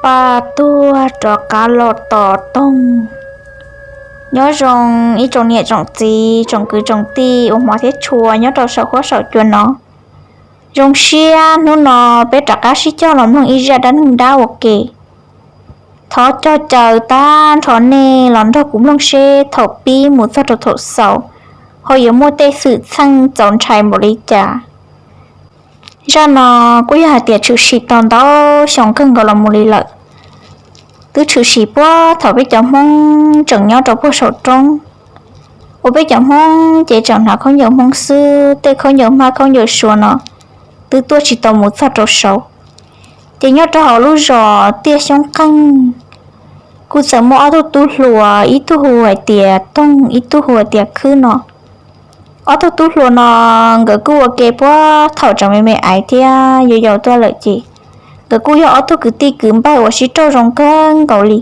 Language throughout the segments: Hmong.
Paj tuag rov qab los tos Toog. Nyob zoo ib tsoom niam tsoom txiv tsoom kwv tsoom tij uas hmov thiab tshua nyob rau saum huab saum cua no. Zoo siab hnub no peb rov qab sib cog los mloog ib zaj dab neeg dab ua ke. Thov cog caw tag nrho nej los nrog kuv mloog seb thaum pib mus txog rau thaum xaus ho yuav muaj tej xwm txheej txaus ntshai npaum li cas. Zaj no kuj yog hais tias tshwm sim tau ntau xyoo kawg nkaus los mus li lawm. Twb tshwm sim puag thaum peb cov Hmoob tseem nyob rau puag saum roob, uas peb cov Hmoob ces tseem hnav khaub ncaws Hmoob xwb, tej khaub ncaws hmab khaub ncaws sua no twb tuaj tsis tau mus txog rau saud. Ces nyob rau hauv lub zos Tiaj Xyoob Qeeg, kuj txawm muaj ob tug tub hluas, ib tug hu hais tias Toog, ib tug hu hais tias Khwb no. Ob tug tub hluas no nkawd kuj ua ke puag thaum tseem me me aiv thiab yau yau tuaj lawm ces nkawd kuj yog ob tug kwv tij kwv npawg uas sib raug zoo kawg nkaus li.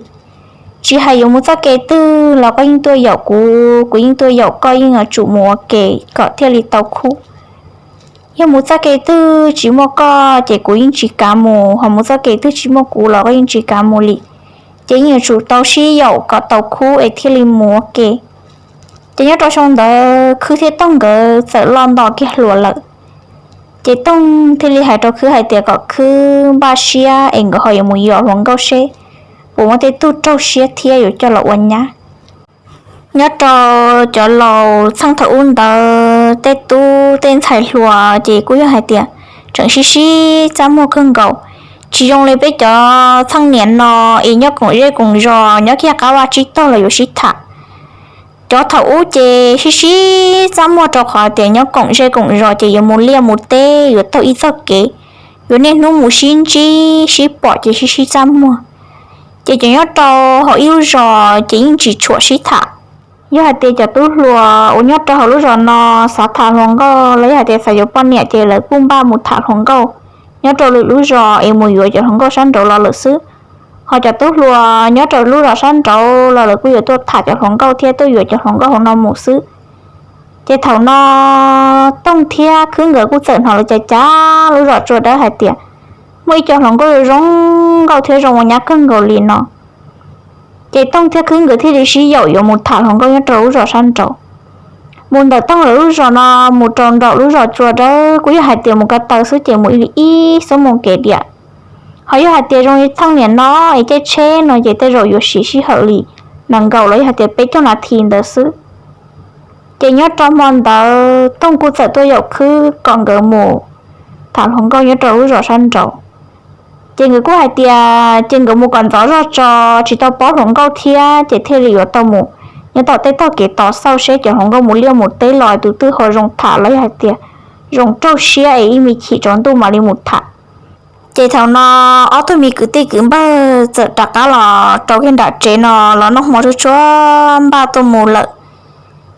Tsis hais yuav mus txoj kev twg los koj yeej tuaj yaum kuv, kuv yeej tuaj yaum koj, yeej yuav tsum mus ua ke kom thiaj li tau khub. Yog mus txoj kev twg tsis muaj koj ces kuv yeej tsis kav mus, ho mus txoj kev twg tsis muaj kuv los koj yeej tsis kav mus li. Ces yeej yuav tsum tau sib yaum kom tau khub es thiaj li mus ua ke. Ces nyob rau xyoo ntawd Khwb thiab Toog nkawd txawm loj nto kiag hluas lawm. Ces Toog thiaj li hais rau Khwb hais tias kom Khwb npaj siab es nkawd ho yuav mus yos hluas nkauj seb puas muaj tej tug raug siab thiab yuav coj los ua nyab. Nyob rau cov laus txheej thaum ub ntawd tej tub tej ntxhais hluas ces kuj yog hais tias tseem sib sib txaj muag kawg nkaus, tsis zoo li peb cov txheej niam no es nyob koom zej koom zos nyob kiag qab vaj tsib taug los yuav sib tham. Cov thaum ub ces sib sib txaj muag rau qhov tias nyob koom zej koom zos ces yuav mus liaj mus teb yuav taug ib txoj kev, yuav niaj hnub mus sib ntsib sib pom ces sib sib txaj muag. Ces cov nyob rau hauv ib lub zos ces yeej tsis tshua sib tham. Yog hais tias cov tub hluas uas nyob rau hauv lub zos no xav tham hluas nkauj los yog hais tias xav yuav poj niam ces lawv kuj npaj mus tham hluas nkauj nyob rau lwm lub zos es mus yuav cov hluas nkauj sab nraud los lawm xwb. Ho cov tub hluas nyob rau lub zos sab nraud los lawv kuj yuav tuaj tham cov hluas nkauj thiab tuaj yuav cov hluas nkauj hauv no mus xwb. Ces thaum no Tooj thiab Khwb nkawd kuj txawm hnov lawv cav cav lub zos Tsua Dawb hais tias muaj ib co hluas nkauj zoo nkauj thiab zoo ua nyab kawg nkaus li no. Ces Tooj thiab Khwb nkawd thiaj li sib yaum yuav mus tham hluas nkauj nyob rau lub zos sab nraud. Mus ntawm Tooj lawv lub zos no mus rau nraum lub zos Tsua Dawb kuj yog hais tias mus ko taw xwb ces mus ib xuab moos kev diam. Ho yog hais tias zoo li txheej niam no es caij tsheb no ces tej zaum yuav siv sij hawm li nees nkaum los yog hais tias peb caug nas this ntawd xwb. Ces nyob rau hmo ntawd Tooj kuj txawm tuaj yaum Khwb kom nkawd mus tham hluas nkauj nyob rau lub zos sab nraud. Ces nkawd kuj hais tias ces nkawd mus kom ntxov zog tso, tsis tau paub hluas nkauj thiab ces thiaj li yuav tau mus nyob tom tej tog kev tos xauj seb cov hluas nkauj mus liaj mus teb los tus twg ho zoo tham los yog hais tias zoo raug siab es ib me chim tsaus ntuj mam li mus tham. Ces thaum no ob tug me kwv tij kwv npawg txawm rov qab los rau kiag nram tsev no los noj hmo tsuag tsuag npaj tuaj mus lawm.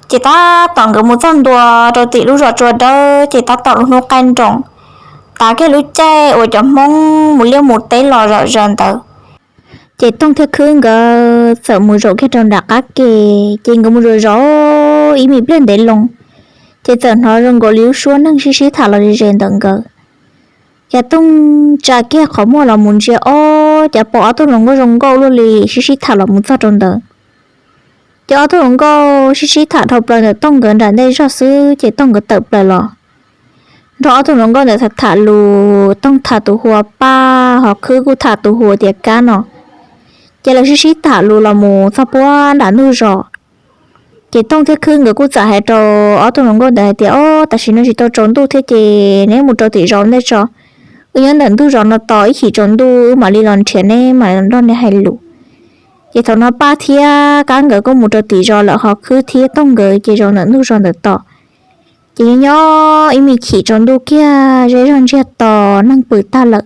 Ces tab tom nkawd mus txog ntua rau tim lub zos Tsua Dawb ces tab tom lub hnub qaij nroos, tav kiag lub caij uas cov Hmoob mus liaj mus teb los zom zaws ntawd. Ces Tooj thiab Khwb nkawd txawm mus zaum kiag rau nram qab ke, ces nkawd mus zaum zaum ib me pliag ntev loo, ces txawm hnov zoo nkaus li lub suab neeg sib sib tham los ze ze ntawm nkawd. Ces Tooj tsa kiag qhov muag los mus ntsia ob cov pom ob tug hluas nkauj zoo nkauj luaj li sib sib tham los mus txog rau ntawd. Ces ob tug hluas nkauj sib sib tham dhau plaws ntawm Tooj nkawd nram ntej zog xwb ces Tooj nkawd tawm plaws los nrog ob tug hluas nkauj ntawd tham tham lus, Tooj tham tus hu ua Paj, ho Khwb kuj tham tus hu ua tias Kab no. Ces lawv sib sib tham lus los mus txog puag nram ntug zos. Ces Tooj thiab Khwb nkawd kuj txawm hais rau ob tug hluas nkauj ntawd hais tias, Ob, tam sim no tsis tau tsaus ntuj thiab ces neb mus rau tim zos ntej tso, wb nyob ntawm ntug zos no tos ib chim tsaus ntuj wb mam li los nrhiav neb mam li los nrog neb hais lus. Ces thaum no Paj thiab Kab nkawd kuj mus rau tim zos lawm, ho Khwb thiab Tooj nkawd ces zaum ntawm ntug zos ntawd tos. Ces nyob nyob ib me chim tsaus ntuj kiag zej zog ntsiag to, neeg pw tag lawm.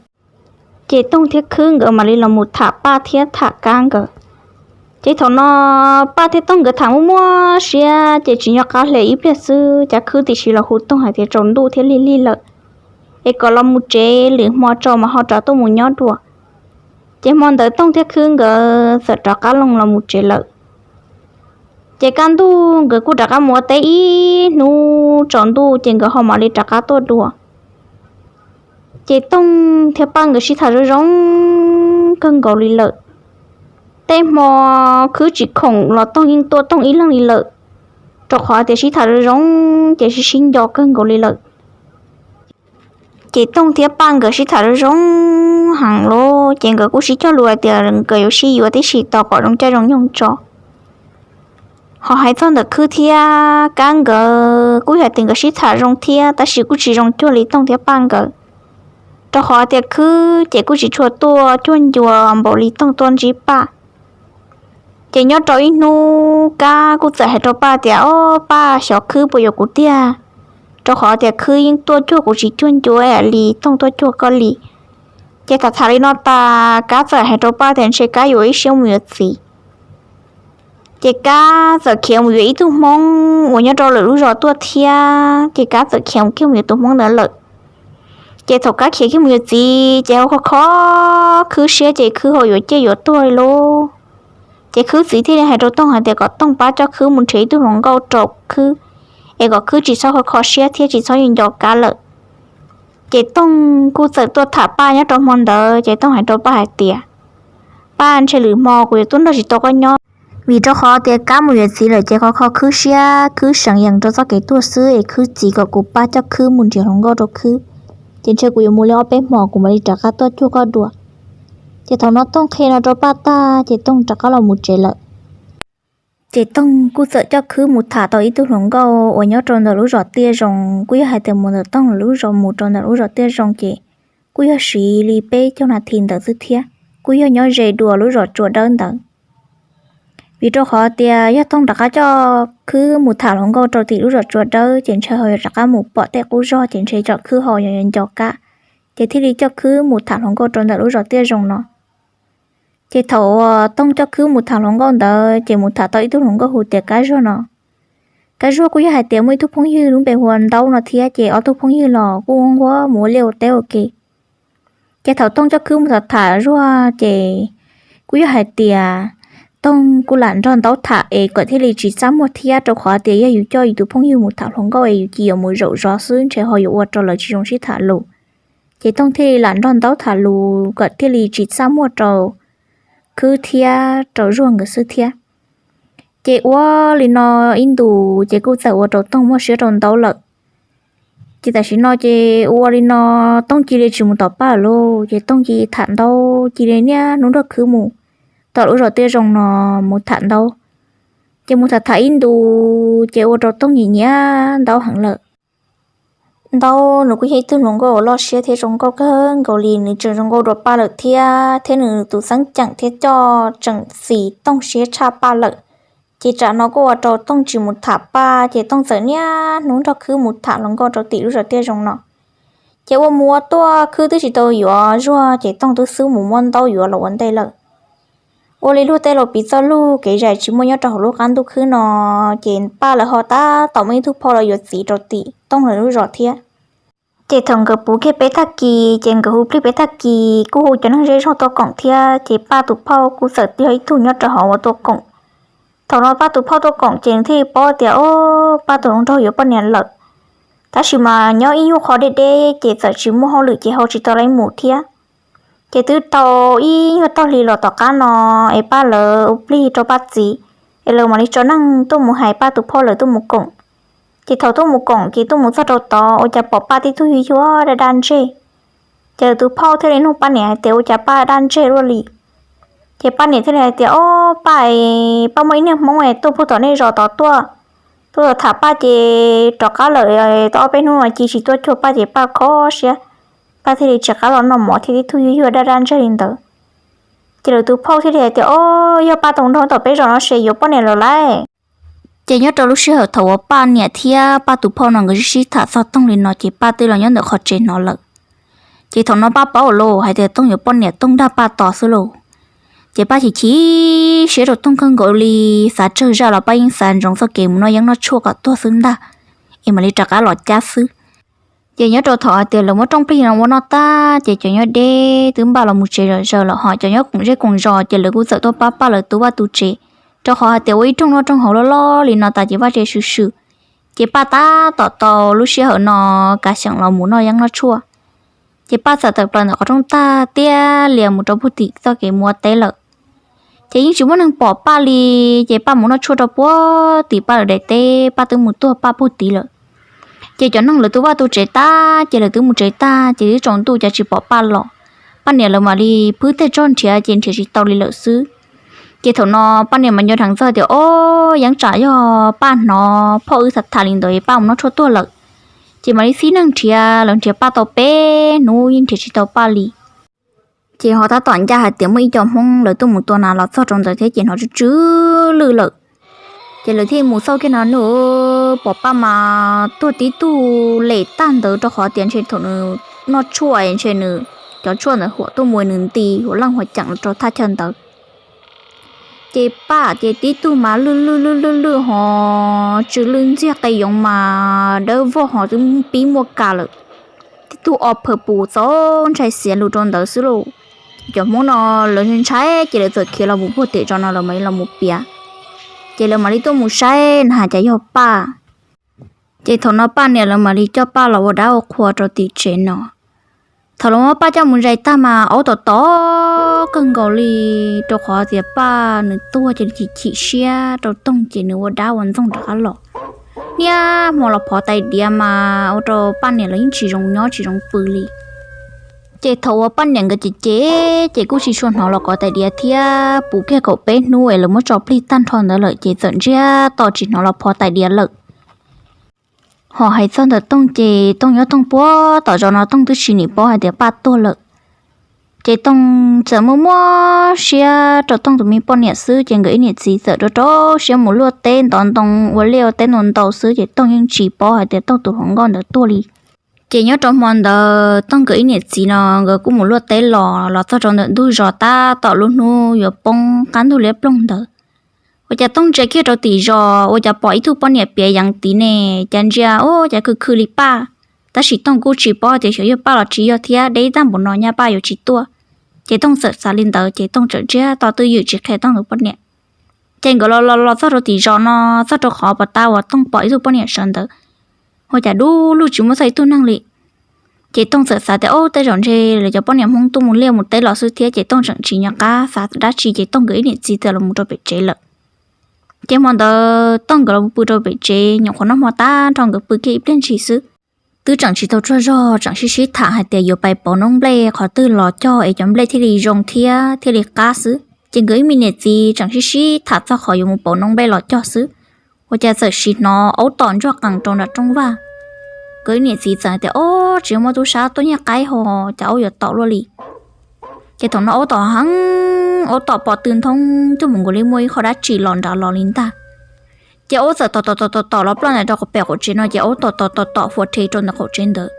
Ces Tooj thiab Khwb nkawd mam li los mus tham Paj thiab tham Kab nkawd. Ces thaum no Paj thiab Tooj nkawd tham muaj muaj siab ces tsis nyob qab hle ib pliag xwb, cas Khwb tiam sis los hu Tooj hais tias tsaus ntuj thiab lig lig lawm, es kom los mus tsev, lwm hmo tso mas ho rov tuaj mus nyob dua. Ces hmo ntawd Tooj thiab Khwb nkawd txawm rov qab loo los mus tsev lawm. Ces kaj ntuj nkawd kuj rov qab mus ua teb ib hnub tsaus ntuj ces nkawd ho mam li rov qab tuaj dua. Ces Tooj thiab Paj nkawd sib tham zoo zoo kawg nkaus li lawm. Tej hmo khwb tsis khoom los Toog yeej tuaj Toog ib leeg li lawm, rau qhov tias sib tham zoo zoo ces sib sib nco kawg nkaus li lawm. Ces Toog thiab Paj nkawd sib tham zoo zoo heev lawm ces nkawd kuj sib cog lus hais tias nkawd yuav sib yuav tib si tos kom zoo caij zoo nyoog tso. Ho hais txog ntawm Khwb thiab Kab nkawd kuj yog tias nkawd sib tham zoo thiab tab sis kuj tsis zoo cuag li Toog thiab Paj nkawd, rau qhov tias Khwb ces kuj tsis tshua tuaj cuag ncua npaum li Toog tuaj ntsib Paj. Ces nyob rau ib hnub Kab kuj txawm hais rau Paj tias, Ob, Paj, xyov Khwb puas yuav kuv tiag, rau qhov tias Khwb yeej tuaj cuag kuv tsis cuag ncua li Toog tuaj cuag koj li. Ces tham tham li no tas Kab txawm hais rau Paj tias ntshe Kab yuav ib siab mus yuav txiv. Ces Kab txawm khiav mus yuav ib tug Hmoob uas nyob rau lwm lub zos tuaj thiab, ces Kab txawm khiav mus kiag mus yuav tus Hmoob ntawd lawm. Ces thaum Kab khiav kiag mus yuav txiv ces ho kho kho Khwb siab ces Khwb ho yuav ciaj yuav tuag li lauj. Ces Khwb txiv thiaj li hais rau Toog hais tias kom Toog pab coj Khwb mus nrhiav ib tug hluas nkauj rau Khwb, es kom Khwb tsis txhob kho kho siab thiab tsis txhob nco Kab lawm. Ces Toog kuj txawm tuaj tham Paj nyob rau hmo ntawd ces Toog hais rau Paj hais tias, Paj, ntshe lwm hmo kuv yuav tuaj nrog tsis tau koj nyob, vim rau qhov tias Kab mus yuav txiv lawm ces kho kho Khwb siab, Khwb seev yees rau txoj kev tuag xwb es Khwb txiv kom kuv pab coj Khwb mus nrhiav hluas nkauj rau Khwb. Ces ntshe kuv yuav mus li ob peb hmo kuv mam li rov qab tuaj cuag koj dua. Ces thaum no Toog qhia no rau Paj tag ces Toog rov qab los mus tsev lawm. Ces Toog kuj txawm coj Khwb mus tham tau ib tug hluas nkauj uas nyob rau ntawm lub zos Tiaj Zoo, kuj yog hais tias mus ntawm Toog lub zos mus rau ntawm lub zos Tiaj Zoo ces kuj yog siv li peb caug nas this ntawd xwb thiab, kuj yog nyob ze dua lub zos Tsua Dawb ntawd. Vim rau qhov tias yog Toog rov qab coj Khwb mus tham hluas nkauj rau tim lub zos Tsua Dawb ces ntshe ho yuav rov qab mus pom tej qub zog ces ntshe cov Khwb ho yuav nco Kab, ces thiaj li coj Khwb mus tham hluas nkauj rau ntawm lub zos Tiaj Zoo no. Ces thaum uas Toog coj Khwb mus tham hluas nkauj ntawd ces mus tham tau ib tug hluas nkauj hu tias Kab Zuag no. Kab Zuag kuj yog hais tias muaj ib tug phooj ywg lub npe hu ua Ntaub no thiab ces ob tug phooj ywg los kuj nquag mus ua liaj ua teb ua ke. Ces thaum Toog coj Khwb mus tham tham Zuag ces kuj yog hais tias Toog kuj lam nrog Ntaub tham es kom thiaj li tsis txaj muag thiab, rau qhov tias yog yus coj yus tus phooj ywg mus tham hluas nkauj es yus cia li mus zaum zov xwb ntshe ho yuav ua rau lawv tsis zoo sib tham lus. Ces Toog thiaj li lam nrog Ntaub tham lus kom thiaj li tsis txaj muag rau Khwb thiab rau Zuag nkawd xwb thiab. Ces ua li no ib ntus ces kuj txawm ua rau Toog muaj siab rau Ntaub lawm. Ces tam sim no ces ua li no Toog cia li tsis mus tom Paj lawm lauj, ces Toog cia li tham Ntaub, cia li niaj hnub nrog Khwb mus tom lub zos Tiaj Zoo no mus tham Ntaub. Ces mus tham tham ib ntus ces ua rau Toog nyiam nyiam Ntaub heev lawm. Ntaub nws kuj yog ib tug hluas nkauj uas loj siab thiab zoo nkauj kawg nkaus li, nws tseem zoo nkauj dua Paj lawm thiab, thiab nws tus xeeb ceem thiab coj tseem xis Toog siab tshaj Paj lawm. Ces tsam no kuj ua rau Toog tsis mus tham Paj, ces Toog txawm niaj hnub nrog Khwb mus tham hluas nkauj rau tim lub zos Tiaj Zoo no. Ces ua mus ua tuaj Khwb twb tsis tau yuav Zuag, ces Toog twb xub mus muab Ntaub yuav los ua ntej lawm. Ua li luag tej laus piv txoj lug, kev zais tsis muaj nyob rau hauv lub qab ntuj khwb no, ces Paj lawv ho tab tom muaj ib tug phauj los yuav txiv rau tim Toog lawv lub zos thiab. Ces thaum nkawd puv kiag peb tag kis, ces nkawd hu plig peb tag kis, kuj hu cov neeg zej zog tuaj koom thiab, ces Paj tus phauj kuj txawm yog ib tug nyob rau hauv uas tuaj koom. Thaum no Paj tus phauj tuaj koom ces nws thiaj li paub tias, o, Paj tus hluas nraug yuav poj niam lawm. Tab sis mas nyob ib nyuag qho deb deb ces txawm tsis muaj hauj lwm ces ho tsis tau leej mus thiab. Ces twb tau ib nyuag tag hli los tom qab no, es Paj lawv ua plig rau Paj txiv, es lawv mam li tso neeg tuaj mus hais Paj tus phauj lawv tuaj mus koom. Ces thaum tuaj mus koom ces tuaj mus txog rau tod ua cas pom Paj tib tug yuag yuag daj daj ntseg. Ces lawv tus phauj thiaj li nug Paj niam hais tias ua cas Paj daj ntseg luaj li. Ces Paj niam thiaj li hais tias, o, Paj, Paj muaj ib niag Hmoob es tuaj puag tom nej zos tod tuaj, tuaj tham Paj ces rov qab lawm, tau ob peb hnub no cia tsis tuaj cuag Paj ces Paj kho siab, Paj thiaj li tsis qab los noj mov thiab tib tug yuag yuag daj daj ntseg li ntawd. Ces lawv tus phauj thiaj li hais tias, o, yog Paj tus hluas nraug tom peb zos no ces yuav poj niam lawm lauj. Ces nyob rau lub sij hawm thaum uas Paj niam thiab Paj tus phauj no nkawd sib sib tham txog Toog li no ces Paj twb los nyob ntawm qhov tsev hnov lawm. Ces thaum no Paj paub lawm hais tias Toog yuav poj niam, Toog dag Paj tos xwb lauj. Ces Paj chim chim siab rau Toog kawg nkaus li, xav tsawg zaj los Paj yeej xav ntsoov txoj kev mus noj yeeb noj tshuaj kom tuag xwb ntag, es mam li rov qab los cab xwb. Ces nyob rau thaum hais tias lawv muab rooj plig no ua noj tag ces cov nyob deb twb npaj los mus tsev zom zaws lawm, ho cov nyob koom zej koom zos ces lawv kuj txawm tuaj pab Paj lawv tu vaj tu tsev, rau qhov hais tias ua ib rooj noj rooj haus loj loj li no tas ces vaj tsev swm swm. Ces Paj tab tom tau lub sij hawm no kav xyeem los mus noj yeeb noj tshuaj. Ces Paj txawm tawm plaws ntawm qhov rooj tag tiab lias mus rau puag tim txoj kev mus ua teb lawm. Ces yeej tsis muaj neeg pom Paj li. Ces Paj mus noj tshuaj rau puag tim Paj lawv daim teb, Paj twb mus tuag Paj puag tid lawm. Ces cov neeg lawv twb vaj tu tsev tag, ces lawv twb mus tsev tag, ces twb tsaus ntuj cas tsis pom Paj los. Paj niam lawv mam li phwb tej tsog nrhiav ces nrhiav tsis tau li lawm xwb. Ces thaum no Paj niam mas nco dheev txog tias, Ob, yeej tsam yog Paj hnov phauj wb tham tham li ntawd es Paj mus noj tshuaj tuag lawm. Ces mam li txib neeg nrhiav, lawv nrhiav Paj tau peb hnub yeej nrhiav tsis tau Paj li. Ces ho tab tom ncaj hais tias muaj ib co Hmoob lawv tuaj mus tua nas los txog rau ntawd thiab ces hnov tsw tsw lwj lawm. Ces lawv thiaj mus xauj kiag no, pom Paj mas tuag tib tug lem tag ntawd, rau qhov tias ntshe thaum nws noj tshuaj ntshe nws cov tshuaj ntawd huam tuaj mus nws nti huam leej huam ceem rau thaj chaw ntawd. Ces Paj ces tib tug mas lwj lwj lwj lwj lwj ho tsw lwj ntxiag qe yoov mas dawb vog ho twb pib muaj kas lawm. Tib tug o phaws pus txaus ntshai xiav lug rau ntawd xwb lauj. Cov Hmoob no lawv ntshai ces lawv txawm khiav los mus puag tim zos no lawv mam li los mus piav. Ces lawv mam li tuaj mus saib na has cas yog Paj. Ces thaum no Paj niam lawv mam li coj Paj los ua dab ua qhua rau tim tsev no. Thaum lawv muab Paj coj mus zais tag mas aub tom tom kawg nkaus li, rau qhov tias Paj nws tuag ces nws chim chim siab rau Toog ces nws ua dab ua ntxoog rov qab los. Niaj hmo los phov tais diav mas ua rau Paj niam lawv yeej tsis zoo nyob tsis zoo pw li. Ces thaum uas Paj niam nkawd cem cem ces kuj tsis tshua hnov los kov tais diav thiab, puv kiag kaum peb hnub es lawv muab tso plig tag nrho ntawd lawm ces txawm ntsiag to tsis hnov los phov tais diav lawm. Ho hais txog ntawm Toog ces Toog nyob Toog puag tom zos no Toog twb tsis nim paub hais tias Paj tuag lawm. Ces Toog txawm muaj muaj siab rau Toog tus me poj niam xwb ces nkawd ib niam txiv txawm rau rau siab mus luaj teb ntov ntoo ua liaj ua teb ntau ntau xwb ces Toog yeej tsis paub hais tias Toog tus hluas nkauj ntawd tuag li. Ces nyob rau hmo ntawd Toog nkawd ib niam txiv no nkawd kuj mus luaj teb los los txog rau ntawm ntug zos tab tom lub hnub yuav poob qab ntug liab ploog ntawd. Ua cas Toog ntsia kiag rau tim zos ua cas pom ib tug poj niam piav yeev tid ne, cas ntsia ua cas khw khw li Paj. Tab sis Toog kuj tsis paub tias xyov yog Paj los tsis yog thiab, deb tag npaum no nyaj Paj yuav tsis tuaj. Ces Toog txawm xav li ntawd ces Toog txawm ntsiag to twj ywm tsis qhia Toog tus poj niam. Ces nkawd los los los txog rau tim zos no, txog rau qhov pas tas uas Toog pom ib tug poj niam sawv ntawd, ua cas dub lug tsis muaj txog ib tug neeg li. Ces Toog txawm xav tias, Ob, tej zaum ntshe lawv cov poj niam Hmoob tuaj mus liaj mus teb los xwb thiab, ces Toog tseem tsis nco qab xav dab tsi ces Toog nkawd ib niam txiv txawm los mus rau pem tsev lawm. Ces hmo ntawd Toog nkawd los pw rau pem tsev, nyuam qhuav noj hmo tag nrho nkawd pw kiag ib pliag ntshis xwb, twb tseem tsis tau tsaug zog tseem sib sib tham hais tias yuav pais pauv noob nplej qhov twg los cog es cov nplej thiaj li zoo thiab thiaj li qab xwb. Ces nkawd ib me niam txiv tseem sib sib tham txog qhov yuav mus pauv noob nplej los cog xwb, ua cas txawm sim hnov aub tom ntsuag qees rau nram rooj vag. Nkawd ib niam txiv txawm tias, Ob, tsis muaj tub sab tuaj nyiag qaib ho, cas aub yuav tom luaj li. Ces thaum no aub tom heev, aub tom pom tw nthoob cuag mus nkaus li muaj ib qho dab tsi los nrad los li ntag. Ces aub txawm tom tom tom tom tom los ploj ntawm rau pem qaum tsev no ces aub tom tom tom tom huam rhe rau ntawm qaum tsev ntawd.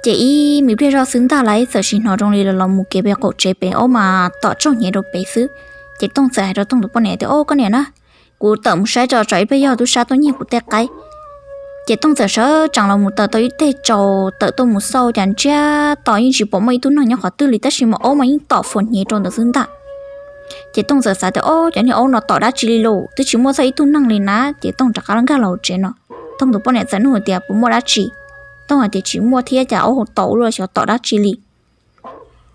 Ces ib me pliag zoj xwb ntag lawm txawm sim hnov zoo li los los mus kev pem qaum tsev pem, aub mas tom tsaug hnyev rau pem xwb. Ces Tooj txawm hais rau Tooj tus poj niam tias, Ob, koj niam na, kuv tawm mus saib tso tsam ib pliag yog tub sab tuaj nyiag kuv tej qaib. Ces Tooj txawm sawv tsees los mus taws tau ib teg tsaus, tawm tuaj mus xauj cas ntsiag to yeej tsis pom muaj ib tug neeg nyob qhov twg li, tab sis mas aub mas yeej tom huam hnyev rau ntawd xwb ntag. Ces Tooj txawm xav tias, Ob, cov niag aub no tom dab tsi li lauj, twb tsis muaj txog ib tug neeg li na. Ces Tooj rov qab nkag los hauv tsev no. Tooj tus poj niam txawm nug tias, Puas muaj dab tsi? Tooj hais tias, Tsis muaj thiab, cas aub hu tau ua luaj xyov tom dab tsi li.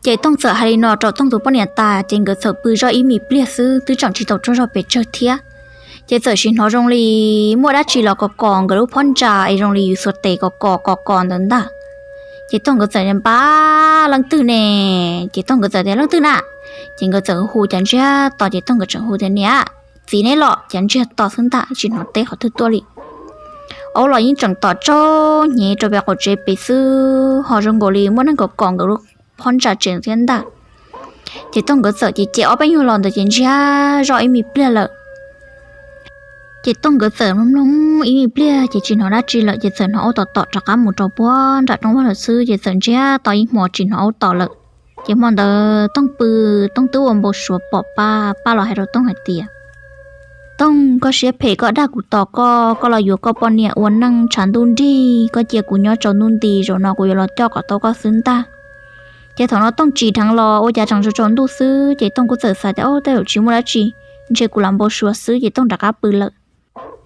Ces Tooj txawm hais li no rau Tooj tus poj niam tas ces nkawd txawm pw zoj ib me pliag xwb twb tseem tsis tau tsaug zog pes tsawg thiab. Ces txawm sim hnov zoo li muaj dab tsi los kos kos nkawd lub phab ntsa es zoo li yus xuas tes kos kos kos kos ntawd ntag. Ces Tooj nkawd txawm tias, Npab, leej twg ne? Ces Tooj nkawd txawm tias, Leej twg na? Ces nkawd txawm hu cas ntsiag to ces Tooj nkawd tseem hu tias, Niam, txiv neb los? Cas ntsiag to xwb ntag, tsis hnov teb qhov twg tuaj li. Aub los yeej tseem tom tsaug hnyev rau pem qaum tsev pem xwb, ho zoo nkaus li muaj neeg kos kos nkawd lub phab ntsa tsev thiab ntag. Ces Tooj nkawd txawm ces ces ob peb nyuag los ntawd ces ntsiag zoj ib me pliag lawm. Ces Tooj nkawd txawm mloog mloog ib me pliag ces tsis hnov dab tsi lawm ces txawm hnov aub tom tom rov qab mus rau puag nram rooj vag lawm xwb ces txawm ntsiag to ib hmo tsis hnov aub tom lawm. Ces hmo ntawd Tooj pw, Tooj twb ua npau suav pom Paj, Paj los hais rau Tooj hais tias, Tooj, koj siab phem koj dag kuv tos koj, koj los yuav koj poj niam ua neej tshav ntuj nrig, koj cia kuv nyob tsaus ntuj nti, zaum no kuv yuav los coj kom tau koj xwb ntag. Ces thaum no Tooj tsim dheev los ua cas tseem tsaus tsaus ntuj xwb ces Tooj kuj txawm xav tias, Ob, tej zaum tsis muaj dab tsi, ntshe kuv lam npau suav xwb ces Tooj rov qab pw lawm.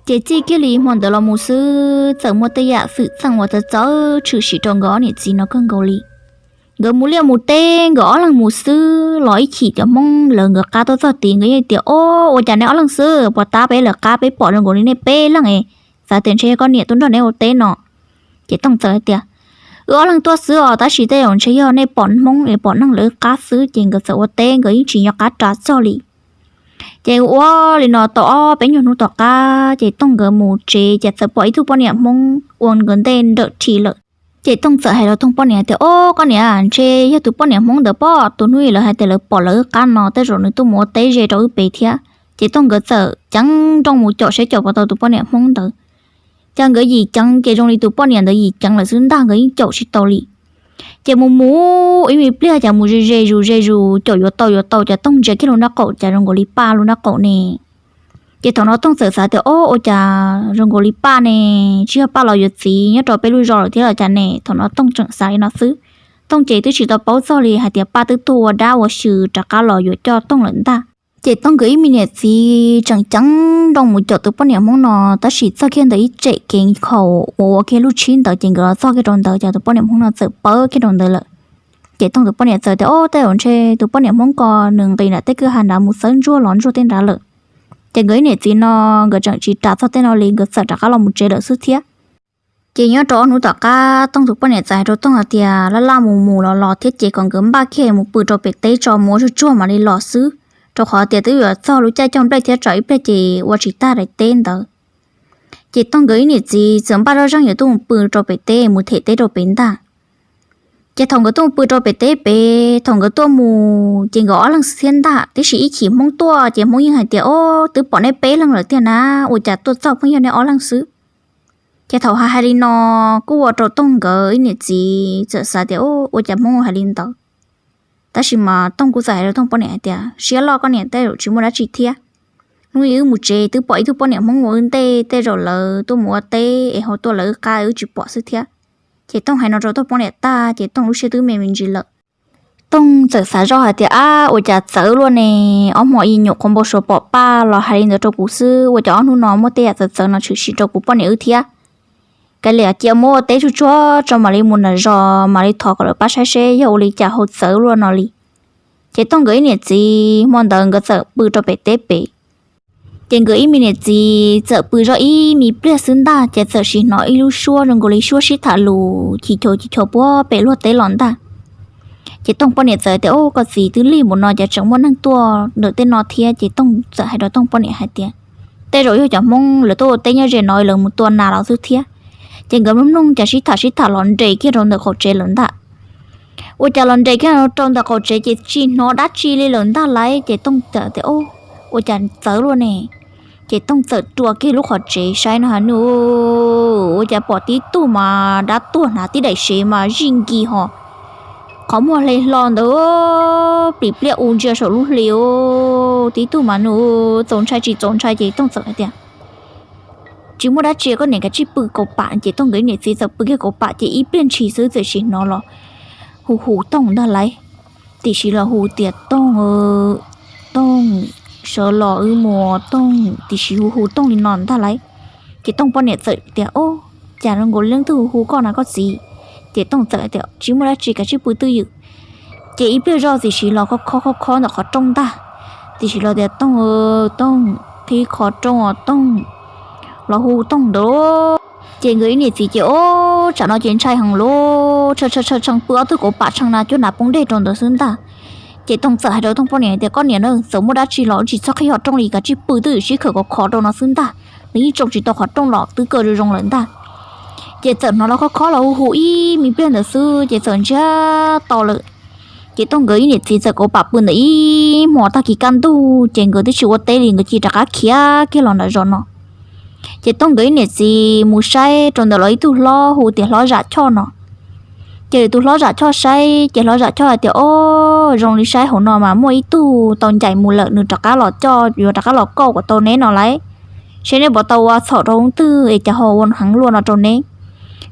Ces txij kiag li hmo ntawd los mus xwb txawm muaj tej yam xwm txheej uas txawv txawv tshwm sim rau nkawd ob niam txiv no kawg nkaus li. Nkawd mus liaj mus teb, nkawd ob leeg mus xwb los ib chim cov Hmoob lawv nkawd qab tuaj txog tid, nkawd yeej tias, Ob, ua cas nej ob leeg xwb, puas tab peb lawv qab, peb pom zoo nkaus li nej peb leeg es xav tias ntshe yog koj niam tuaj nrog neb ua teb no. Ces Tooj txawm hais tias, Wb ob leeg tuaj xwb os, tab sis tej zaum ntshe yog nej pom Hmoob es pom neeg lawv wb qab xwb. Ces nkawd txawm ua teb, nkawd yeej tsis nco qab ras txog li. Ces ua li no tau ob peb nyuag hnub tom qab, ces Tooj nkawd mus tsev, ces txawm pom ib tug poj niam Hmoob ua nkawd ntej nrawm rhi lawm. Ces Tooj txawm hais rau Tooj poj niam tias, Ob, koj niam, ntshe yog tus poj niam Hmoob ntawd pob, tus hnub ib lawv hais tias lawv pom lawv wb qab no, tej zaum nws tuaj mus ua teb ze rau wb pem thiab. Ces Tooj nkawd txawm ceev nrooj mus caum saib caum puas tau tus poj niam Hmoob ntawd. Ces nkawd yim ceev, ces zoo li tus poj niam ntawd yim ceev lawm xwb ntag, nkawd yeej caum tsis tau li. Ces mus mus ib me pliag, ces mus ze ze zus ze zus, caum yuav tau yuav tau, ces Tooj ntsia kiag lub nraub qaum, ces zoo nkaus li Paj lub nraub qaum ne. Ces thaum no Tooj txawm xav tias, Ob, ua cas zoo nkaus li Paj ne, tsis yog Paj los yuav txiv nyob rau peb lub zos lawm thiab los cas ne? Thaum no Tooj tseem xav li no xwb. Tooj ces twb tsis tau paub txog li hais tias Paj twb tuag ua dab ua xyw rov qab los yuav coj Tooj lawm ntag. Ces Tooj nkawd ib me niam txiv tseem ceev nrooj mus caum tus poj niam Hmoob no, tab sis txog kiag ntawm ib tsem kev khaum uas ua kiag lub tshib ntawd, ces nkawd los txog kiag rau ntawd, ces tus poj niam Hmoob no txawm pawv kiag rau ntawd lawm. Ces Tooj tus poj niam txawm tias, Ob, tej zaum ntshe tus poj niam Hmoob ko nws nqis nram tej kwj ha nrad mus txawb ntsuag los ntsuag tej nrad lawm. Ces nkawd ib niam txiv no nkawd tseem tsis ras txog tej no li, nkawd txawm rov qab los mus tsev lawm xwb thiab. Ces nyob rau ob hnub tom qab, Tooj tus poj niam txawm hais rau Tooj hais tias, Laj laj mus mus los los thiab, ces kom nkawd npaj kiag mus pw rau pem teb tso, mus ua tsuag tsuag mam li los xwb, rau qhov tias twb yuav txog lub caij coj nplej thiab, tsam ib pliag ces ua tsis tag daim teb ntawd. Ces Tooj nkawd ib niam txiv txawm npaj zoj zeeg yuav tuaj mus pw rau pem teb, mus them teb rau pem ntag. Ces thaum nkawd tuaj mus pw rau pem teb pem, thaum nkawd tuaj mus ces nkawd ob leeg xwb thiab ntag, tiam sis ib chim Hmoob tuaj ces Hmoob yeej hais tias, Ob, twb pom nej peb leeg lawm tiag na, ua cas tuaj txog pheej yog nej ob leeg xwb? Ces thaum hais hais li no kuj ua rau Tooj nkawd ib niam txiv txawm xav tias, Ua cas Hmoob hais li ntawd? Tab sis mas Tooj kuj txawm hais rau Tooj poj niam hais tias, Siab loj koj niam, tej zaum tsis muaj dab tsi thiab. Hnub ib wb mus tsev twb pom ib tug poj niam Hmoob ua wb ntej, tej zaum lawv tuaj mus ua teb es ho tuaj lawv wb qab wb tsis pom xwb thiab. Ces Tooj hais no rau Tooj poj niam tag ces Tooj lub siab twb me me ntsis lawm. Tooj txawm xav zoj hais tias, Ab, ua cas txawv luaj ne, ob hmo ib nyuam qhuav npau suav pom Paj los hais li ntawd rau kuv xwb, ua cas ob hnub no muaj tej yam txawv txawv no tshwm sim rau kuv poj niam wb thiab. Kav liam cia muab ua teb tsuag tsuag tso mam li mus nram zos mam li thov kom lawv pab saib seb yog ua li cas ho txawv luaj no li. Ces Tooj nkawd ib niam txiv hmo ntawd nkawd txawm pw rau pem teb pem. Ces nkawd ib me niam txiv txawm pw zoj ib me pliag xwb ntag ces txawm sim hnov ib lub suab zoo nkaus li suab sib tham lus chis chos chis chos puag pem luag teb los ntag. Ces Tooj poj niam txawm tias, Ub, koj txiv, twb lig npaum no ces tseem muaj neeg tuaj ntawm tej no thiab. Ces Tooj txawm hais rau Tooj poj niam hais tias, Tej zaum yog cov Hmoob lawv tuaj ua teb nyob ze no lawv mus tua nas los xwb thiab. Ces nkawd mloog mloog cas sib tham sib tham los nres kiag rau ntawm qaum tsev lawm ntag. Ua cas los nres kiag rau ntawm qaum tsev ces tsis hnov dab tsi li lawm ntag lauj. Ces Tooj txawm tias, Ub, ua cas txawv luaj ne? Ces Tooj txawm rua kiag lub qhov tsev saib no ha, nws, ua cas pom tib tug mas dab tuag hnav tib daim sev mas zij nkis ho qhov muag hle hlo ntawd, plim pliaj u ntsia saum lub hli. Tib tug mas nws txaus ntshai tsis txaus ntshai ces Tooj txawm hais tias, Tsis muaj dab tsi, koj niam kav tsij pw kaus pam. Ces Tooj nkawd niam txiv txawm pw kiag kaus pam ces ib pliag ntshis xwb txawm sim hnov los hu hu Tooj ntag lauj. Tiam sis los hu tias, Tooj, Tooj, sawv los wb mus, Tooj, tiam sis hu hu Tooj li no ntag lauj. Ces Tooj poj niam txawm tias, Ub, cas zoo nkaus li leej twg hu hu koj na koj txiv? Ces Tooj txawm tias, Tsis muaj dab tsi, kav tsij pw twj ywm. Ces ib pliag zoj tiam sis los khob khob khob khob ntawm qhov rooj ntag. Tiam sis los tias, Tooj, Tooj, qhib qhov rooj os Tooj, los hu Tooj ntawd. Ces nkawd ib niam txiv ces, Ub, tsam no ces ntshai heev lauj, tshee tshee tshee pw ob tug kauv pam tshee na cuab hnav poob deg rau ntawd xwb ntag. Ces Tooj txawm hais rau Tooj poj niam tias, Koj niam na, txawm muaj dab tsi los wb tsis txhob qhib qhov rooj li, kav tsij pw twj ywm sib khawm khov khov rau no xwb ntag. Nws yeej tsoo tsis tau qhov rooj los twb kaw zoo zoo lawm ntag. Ces txawm hnov los khob khob los hu hu ib me pliag ntawd xwb ces txawm ntsiag to lawm. Ces Tooj nkawd ib niam txiv txawm kauv pam pw ntawm ib hmo tag kis kaj ntug ces nkawd twb tsis ua teb li, nkawd cia rov qab khiav kiag los nram zos no. Ces Tooj nkawd ib niam txiv mus saib rau ntawm lawv ib tug hlob hu tias Hlob Zam Choj no. Ces lawv tus Hlob Zam Choj saib ces Hlob Zam Choj hais tias, Ob, zoo li saib hauv no mas muaj ib tug tau ncaim mus lawm, nws rov qab los coj, yuav rov qab los kauj kom tau neb no lauj. Seb neb puas tau ua txhaum rau leej twg es cas ho ua heev luaj no rau neb.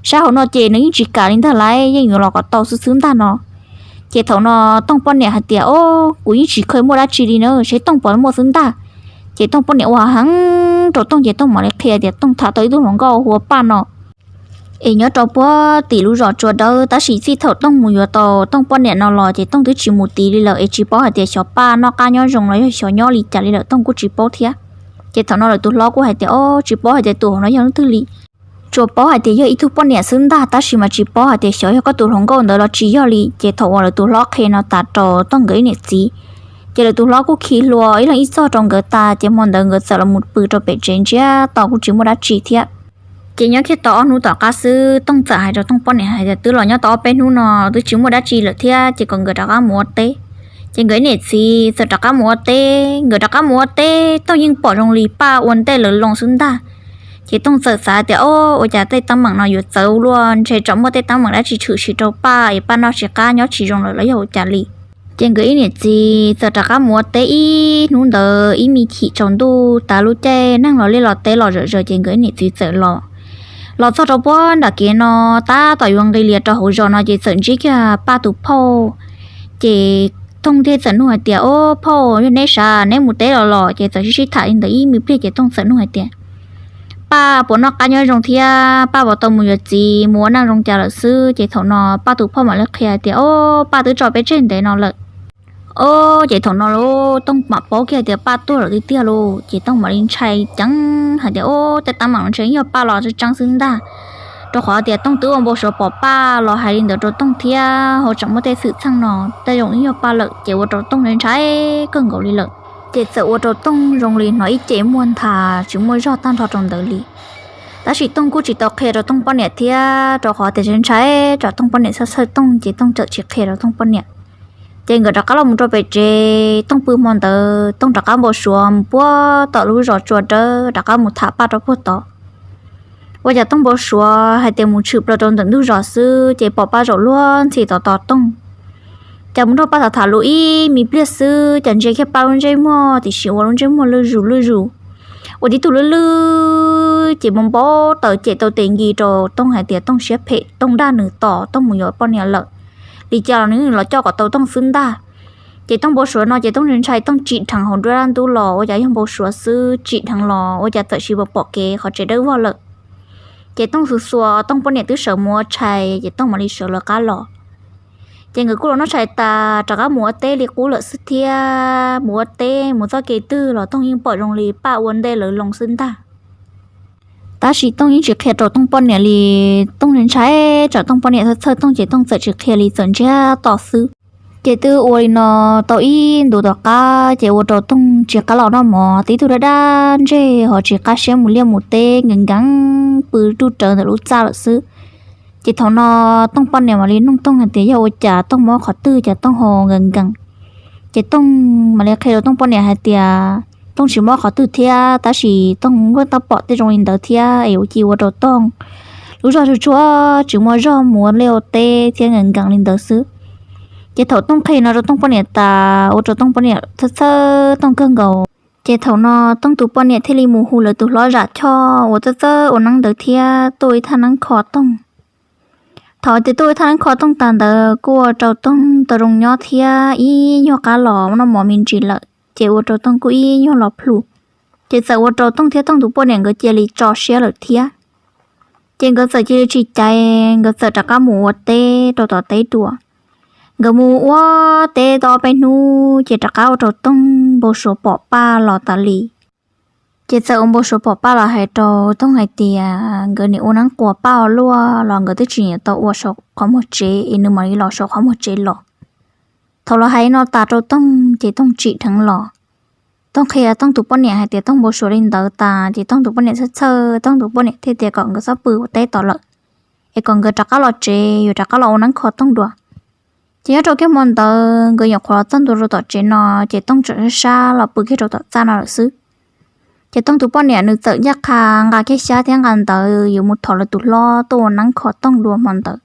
Saib hauv no ces nws yeej tsis kam li ntag lauj, yeej yuav los kom tau xwb xwb ntag no. Ces thaum no Tooj poj niam hais tias, Ob, kuv yeej tsis kheev muaj dab tsi li na, seb Tooj puas muaj xwb ntag. Ces Tooj poj niam ua heev rau Tooj ces Tooj mam li qhia tias Tooj tham tau ib tug hluas nkauj hu ua Paj no. es nyob rau puag tim lub zos Tsua Dawb. Tab sis txij thaum Tooj mus yuav tau Tooj poj niam no los ces Tooj twb tsis mus tid li lawm, es tsis paub hais tias xyov Paj noj qab nyob zoo los yog xyov nyob li cas li lawm, Tooj kuj tsis paub thiab. Ces thaum no lawv tus hlob kuj hais tias, Ob, tsis paub hais tias tus hauv no yog leej twg li, tsuas paub hais tias yog ib tug poj niam xwb ntag, tab sis mas tsis paub hais tias xyov yog koj tus hluas nkauj ntawd los tsis yog li. Ces thaum uas lawv tus hlob qhia no tas rau Tooj nkawd ib niam txiv, ces lawv tus hlob kuj khi hlua ib leeg ib txog rau nkawd tas, ces hmo ntawd nkawd txawm los mus pw rau pem tsev ntsiag to kuj tsis muaj dab tsi thiab. Ces nyob kiag tau ob hnub tom qab xwb, Tooj txawm hais rau Tooj poj niam hais tias, Twb los nyob tau ob peb hnub no twb tsis muaj dab tsi lawm thiab, ces kom nkawd rov qab mus ua teb. Ces nkawd ib niam txiv txawm rov qab mus ua teb. Nkawd rov qab mus ua teb, Tooj yeej pom zoo li Paj ua ntej lawv loo xwb ntag. Ces Tooj txawm xav tias, Ob, ua cas tej teeb meem no yuav txawv luaj, ntshe tsam muaj tej teeb meem dab tsi tshwm sim rau Paj es Paj noj tsis qab nyob tsis zoo lawm los yog ua cas li. Ces nkawd ib niam txiv txawm rov qab mus ua teb ib hnub ntawd ib me chim tsaus ntuj, tas lub caij neeg los liaj los teb los zom zaws, ces nkawd ib niam txiv txawm los. Los txog rau puag nram kev no, tab tom yuav nqis lias rau hauv zos no ces txawm ntsib kiag Paj tus phauj. Ces Tooj thiaj txawm nug hais tias, Ob phauj, yog neb sav neb mus teb los los? Ces txawm sib sib tham li ntawd ib me pliag ces Tooj txawm nug hais tias, Paj puas noj qab nyob zoo thiab Paj puas tau mus yuav txiv mus ua neej zoo cas lawm xwb? Ces thaum no Paj tus phauj mam li qhia hais tias, Ob, Paj twb tso peb tseg ntev no lawm. Ob, ces thaum no Tooj mam paub kiag hais tias Paj tuag lawm tiag tiag lauj. Ces Tooj mam li ntshai ceev hais tias, Ob, tej teeb meem no ntshe yog Paj los tseeb tseeb xwb ntag. Rau qhov tias Tooj twb ua npau suav pom Paj los hais li ntawd rau Tooj thiab, ho tseem muaj tej xwm txheej no, tej zaum yog Paj lawm, ces ua rau Tooj ntshai kawg nkaus li lawm. Ces txawm ua rau Tooj zoo li hnov ib ce muag nthav tsis muaj zog tag nrho rau ntawd li. Tab sis Tooj kuj tsis tau qhia rau Tooj poj niam thiab, rau qhov tias ntshai tsam Tooj poj niam txhawj txhawj Tooj, ces Tooj txawm tsis qhia rau Tooj poj niam. Ces nkawd rov qab los mus rau pem tsev, Tooj pw hmo ntawd Tooj rov qab npau suav mus puag tom lub zos Tsua Dawb rov qab mus tham Paj rau puag tod. Ua cas Tooj npau suav hais tias mus tshwm plaws rau ntawm ntug zos xwb, ces pom Paj zaum luag ntxhi tod tos Tooj. Cas mus nrog Paj tham tham lus ib me pliag xwb, cas ntsia kiag Paj lub ntsej muag tiam sis ua lub ntsej muag lwj zus lwj zus, ua tib tug lwj lwj ces npau npau taws cem tau tes nci rau Tooj hais tias Tooj siab phem, Tooj dag nws tos Tooj mus yuav poj niam lawm. Li cas los nws los coj kom tau Tooj xwb ntag. Ces Tooj npau suav no ces Tooj ntshai ntshai, Tooj tsim dheev hauv nruab dab ntub los ua cas yog npau suav xwb, tsim dheev los ua cas txawm sis pom pom kev qhov tsev dawb vog lawm. Ces Tooj xuas xuas Tooj poj niam twb sawv mus ua tshais, ces Tooj mam li sawv lawv qab los. Ces nkawd kuj los noj tshais tas rov qab mus ua teb li qub lawm xwb thiab. Mus ua teb mus txoj kev twg los Tooj yeej pom zoo li Paj ua ntej lawv loo xwb ntag. Tab sis Tooj yeej tsis qhia rau Tooj poj niam li. Tooj ntshai tsam Tooj poj niam txhawj txhawj Tooj ces Tooj txawm tsis qhia li, txawm ntsiag to xwb. Ces twb ua li no tau ib ntu tom qab, ces ua rau Tooj tsis qab los noj mov, tib tug dab dab ntseg ho tsis qab siab mus liaj mus teb, nkees nkees pw ruj rawv ntawm lub txaj lawm xwb. Ces thaum no Tooj poj niam mam li nug Tooj hais tias yog ua cas Tooj mob qhov twg cas Tooj ho nkees nkees. Ces Tooj mam li qhia rau Tooj poj niam hais tias Tooj tsis mob qhov twg thiab, tab sis Tooj kuj tau pom tej zoo li ntawd thiab es ua ci ua rau Tooj lub zog tsuag tsuag tsis muaj zog mus ua liaj ua teb thiab nkees nkees li ntawd xwb. Ces thaum Tooj qhia no rau Tooj poj niam tas ua rau Tooj poj niam txhawj txhawj Tooj kawg nkaus. Ces thaum no Tooj tus poj niam thiaj li mus hu lawv tus hlob zam choj uas txawj txawj ua neeb ntawd thiab tuaj ib thaj neeb kho Tooj. Thaum tias tuaj ib thaj neeb kho Tooj tas ntawd kuj ua rau Tooj tau zoo nyob thiab ib nyuag qab los noj mov me ntsis lawm, ces ua rau Tooj kuj ib nyuag los plhus. Ces txawm ua rau Tooj thiab Tooj tus poj niam nkawd cia li tso siab lawm thiab. Ces nkawd txawm cia li tsis cais, nkawd txawm rov qab mus ua teb rau tom teb dua. Nkawd mus ua teb tau ob peb hnub ces rov qab ua rau Tooj npau suav pom Paj los tas li. Ces txawm ua npau suav pom Paj los hais rau Tooj hais tias nkawd nim ua neeb quas Paj ua luaj los nkawd twb tsis nyiam tau ua saum qhov muag tsev es nws mam li los saum qhov muag tsev los. Thaum los hais no tas rau Tooj ces Tooj tsim dheev los. Tooj qhia Tooj tus poj niam hais tias Tooj npau suav li ntawd tas ces Tooj tus poj niam txhawj txhawj, Tooj tus poj niam thiaj tias kom nkawd txhob pw ua teb tom lawm, es kom nkawd rov qab los tsev yuav rov qab los ua neeb kho Tooj dua. Ces nyob rau kiag hmo ntawd nkawd nyuam qhuav los txog ntua rau tom tsev no ces Tooj tseem sab sab los pw kiag rau tom txaj no lawm xwb. Ces Tooj tus poj niam nws txawm ncaj qha nqa kiag xyab thiab nqa ntawv yuav mus thov lawv tus hlob tuaj ua neeb kho Tooj dua hmo ntawd.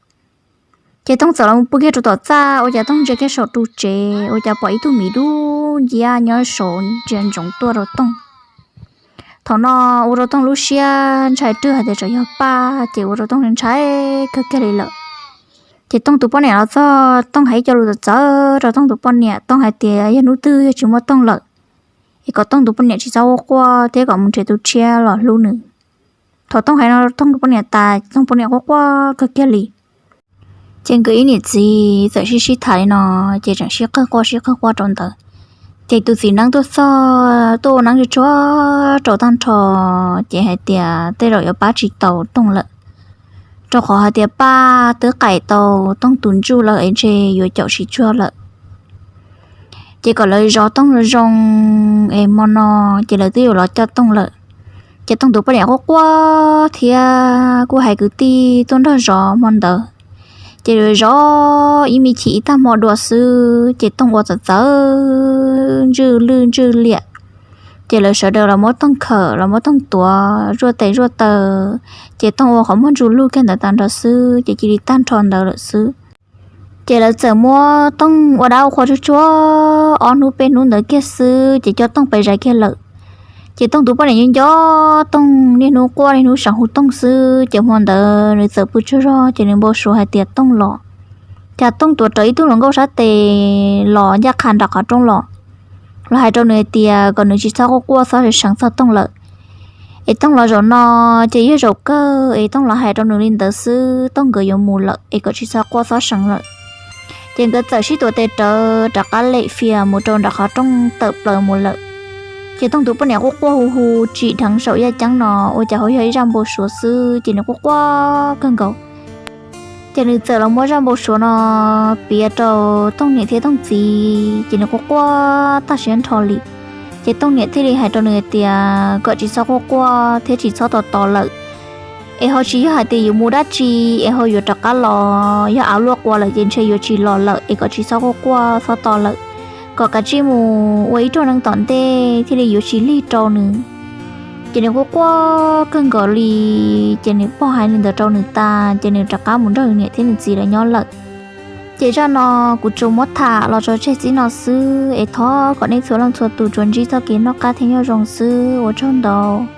Ces Tooj txawm los mus pw kiag rau tom txaj, ua cas Tooj ntsia kiag saum ru tsev ua cas pom ib tug miv dub nciab nyob saud ntsia ntsoov tuaj rau Tooj. Thaum no ua rau Tooj lub siab ntshai rwg hais tias tsam yog Paj, ces ua rau Tooj ntshai kawg kiag li lawm. Ces Tooj tus poj niam los txog, Tooj hais ib co lus txawv txawv rau Tooj tus poj niam, Tooj hais tias yog hnub twg yog tsis muaj Tooj lawm, es kom Tooj tus poj niam tsis txhob ua quaj thiab kom mus nrhiav tus tshiab los hlub nws. Thaum Tooj hais no Tooj poj niam tas, Tooj poj niam quaj quaj kawg kiag li. Ces nkawd ib niam txiv txawm sib sib tham li no, ces tseem sib qawg quaj sib qawg quaj rau ntawd. Ces tus txiv neeb tuaj txog tuaj ua neeb tsuag tsuag rau tag nrho, ces hais tias tej zaum yuav pab tsis tau Tooj lawm, rau qhov hais tias Paj twb qaim tau Tooj tus ntsuj lawm es ntshe yuav caum tsis tsuag lawm. Ces kom lawv zov Tooj zoo zoo es hmo no ces lawv twb yuav los coj Tooj lawm. Ces Tooj tus poj niam quaj quaj thiab kuj hais kwv tij tuaj nrog zov hmo ntawd. Ces zov ib me chim ib tag hmo dua xwb ces Tooj ua txawv txawv ntswj lwj ntswj liam. Ces lawv sawv daws los muab Tooj khawm los muab Tooj tuav zuaj tes zuaj taw, ces Tooj ua qhov muag ntsuj lug kiag ntawd tag nrho xwb ces cia li tag nrho ntawd lawm xwb. Ces lawv txawm muab Tooj ua dab ua qhua tsuag tsuag ob hnub peb hnub ntawd kiag xwb ces coj Tooj pais zais kiag lawm. Ces Tooj tus poj niam nco nco Tooj, niaj hnub quaj niaj hnub seev hu Tooj xwb ces hmo ntawd nws txawm pw tsaug zog ces nws npau suav hais tias Tooj los. Cas Tooj tuav rawv ib tug hluas nkauj sab tes los ncaj qha nram qhov rooj los, los hais rau nws hais tias kom nws tsis txhob quaj quaj txhob seev txog Tooj lawm. Es Tooj los zaum no ces yog zaum kawg es Tooj los hais rau nws li ntawd xwb, Tooj nkawd yuav mus lawm es kom tsis txhob quaj txhob seev lawm. Ces nkawd txawm sib tuav tes rawv rov qab lem fias mus rau nram qhov rooj tawm plaws mus lawm. Ces Tooj tus poj niam quaj quaj hu hu tsim dheev saum yaj ceeb no, ua cas ho yog ib zaj npau suav xwb ces nws quaj quaj kawg nkaus. Ces nws txawm los muab zaj npau suav no piav rau Tooj niam thiab Tooj txiv ces nws quaj quaj tag siab nrho li. Ces Tooj niam thiaj li hais rau nws hais tias kom tsis txhob quaj quaj thiab tsis txhob tos tos lawm, es ho tsis yog hais tias yuav mus dab tsi es ho yuav rov qab los, yog av luaj qua lawm ces ntshe yuav tsis los lawm es kom tsis txhob quaj quaj txhob tos lawm, kom kav tsij mus ua ib rooj neeb tom ntej thiaj li yuav tsis lig rau nws. Ces nws quaj quaj kawg nkaus li, ces nws pog hais li ntawd rau nws tas ces nws rov qab mus nrog nws niam thiab nws txiv lawv nyob lawm. Ces zaj no kuv tsuas muab tham los tso tseg txij no xwb es thov kom nej txhua leej txhua tus tsuas ntsib txoj kev noj qab thiab nyob zoo xwb, ua tsaug ntau.